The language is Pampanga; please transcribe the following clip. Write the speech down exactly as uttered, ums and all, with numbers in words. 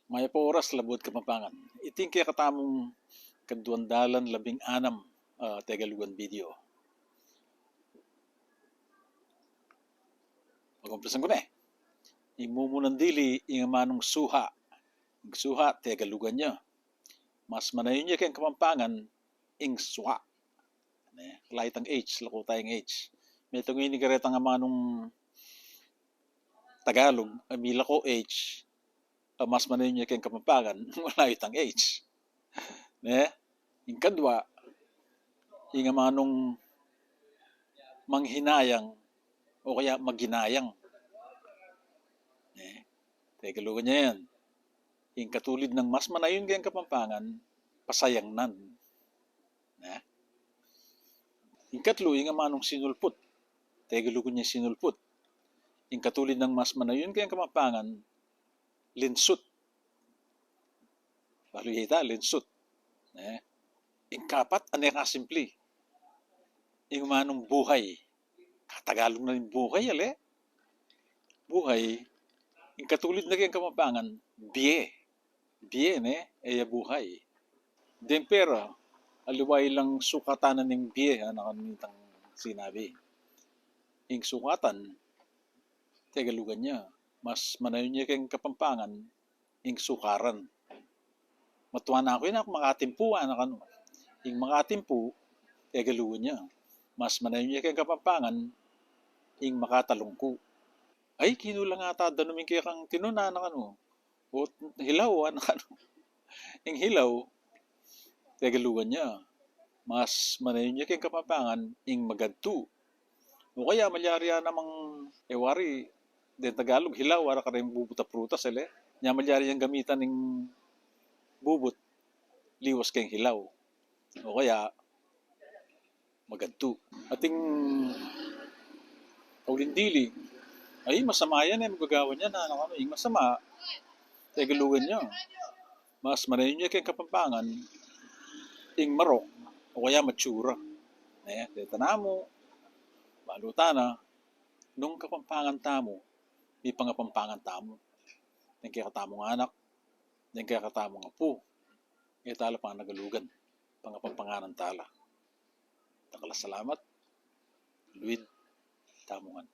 Mayap a oras, Labuad Kapampangan. Iti ing kekatamung kaduang dalan labing anam, ah, Tegalugan video. Pag-umpisan ku ne. Ing mumunang dili, ing amanung suha. Ing suha, Tegalugan ya. Mas manayun ya keng Kapampangan, ing swa. Ne, ala itang H, lako taya ing H. Metung ini karetang amanung Tagalog, a milako H, a mas manayun ya keng Kapampangan, ala itang H. Ne? Ing kadwa, ing amanung manghinayang, o kaya maginayang. Ne? Tegalugan ya yan. Ing katulid nang mas manayun keng Kapampangan, pasayangnan. Ne? Ing katlu, ing amanung sinulput. Tegalugan ya sinulput. Ing katulid nang mas manayun keng Kapampangan, linsut. Balu ya ita, linsut. Ne? Ing kapat, ane kasimpli. Ing amanung buhay. Katagalug na ning buhay, ale? Buhay. Ing katulid na keng Kapampangan, bie. Bie, ne? E ya buhay. Deng pera, aliwa ilang sukatan na ning bie, anak kanu, itang sinabi. Ing sukatan, Tegalugan ya. Mas manayun ya keng Kapampangan, ing sukaran. Matua na ku ini, aku makatimpu, anak kanu. Ing makatimpu, Tegalugan ya. Mas manayun ya keng Kapampangan, ing makatalungku. Ay, kinu la nga ta danum ing kekang tinuna, anak kanu. O hilaw, anak kanu. Ing hilaw, Tegalugan ya. Mas manayun ya keng Kapampangan, ing magadtu. O kaya malyari ya namang, e wari, deng Tagalog, hilaw, ara kareng bubut a prutas, ele. Nya malyari yang gamitan ing bubut, liwas keng hilaw. O kaya, magadtu. Ating kauling dili, ay, masama yan, e, magagawan yan, anak kanu, ing masama, Tegalugan ya. Mas manayun ya keng Kapampangan, ing marok, o kaya matsura. Ne, deta namu, balu ta na, nung Kapampangan tamu, mipangapampangan tamu. Deng kekatamung anak, deng kekatamung apu, e tala pangalugan, pangapampanganan tala. Dakal a salamat, luid tamu ngan.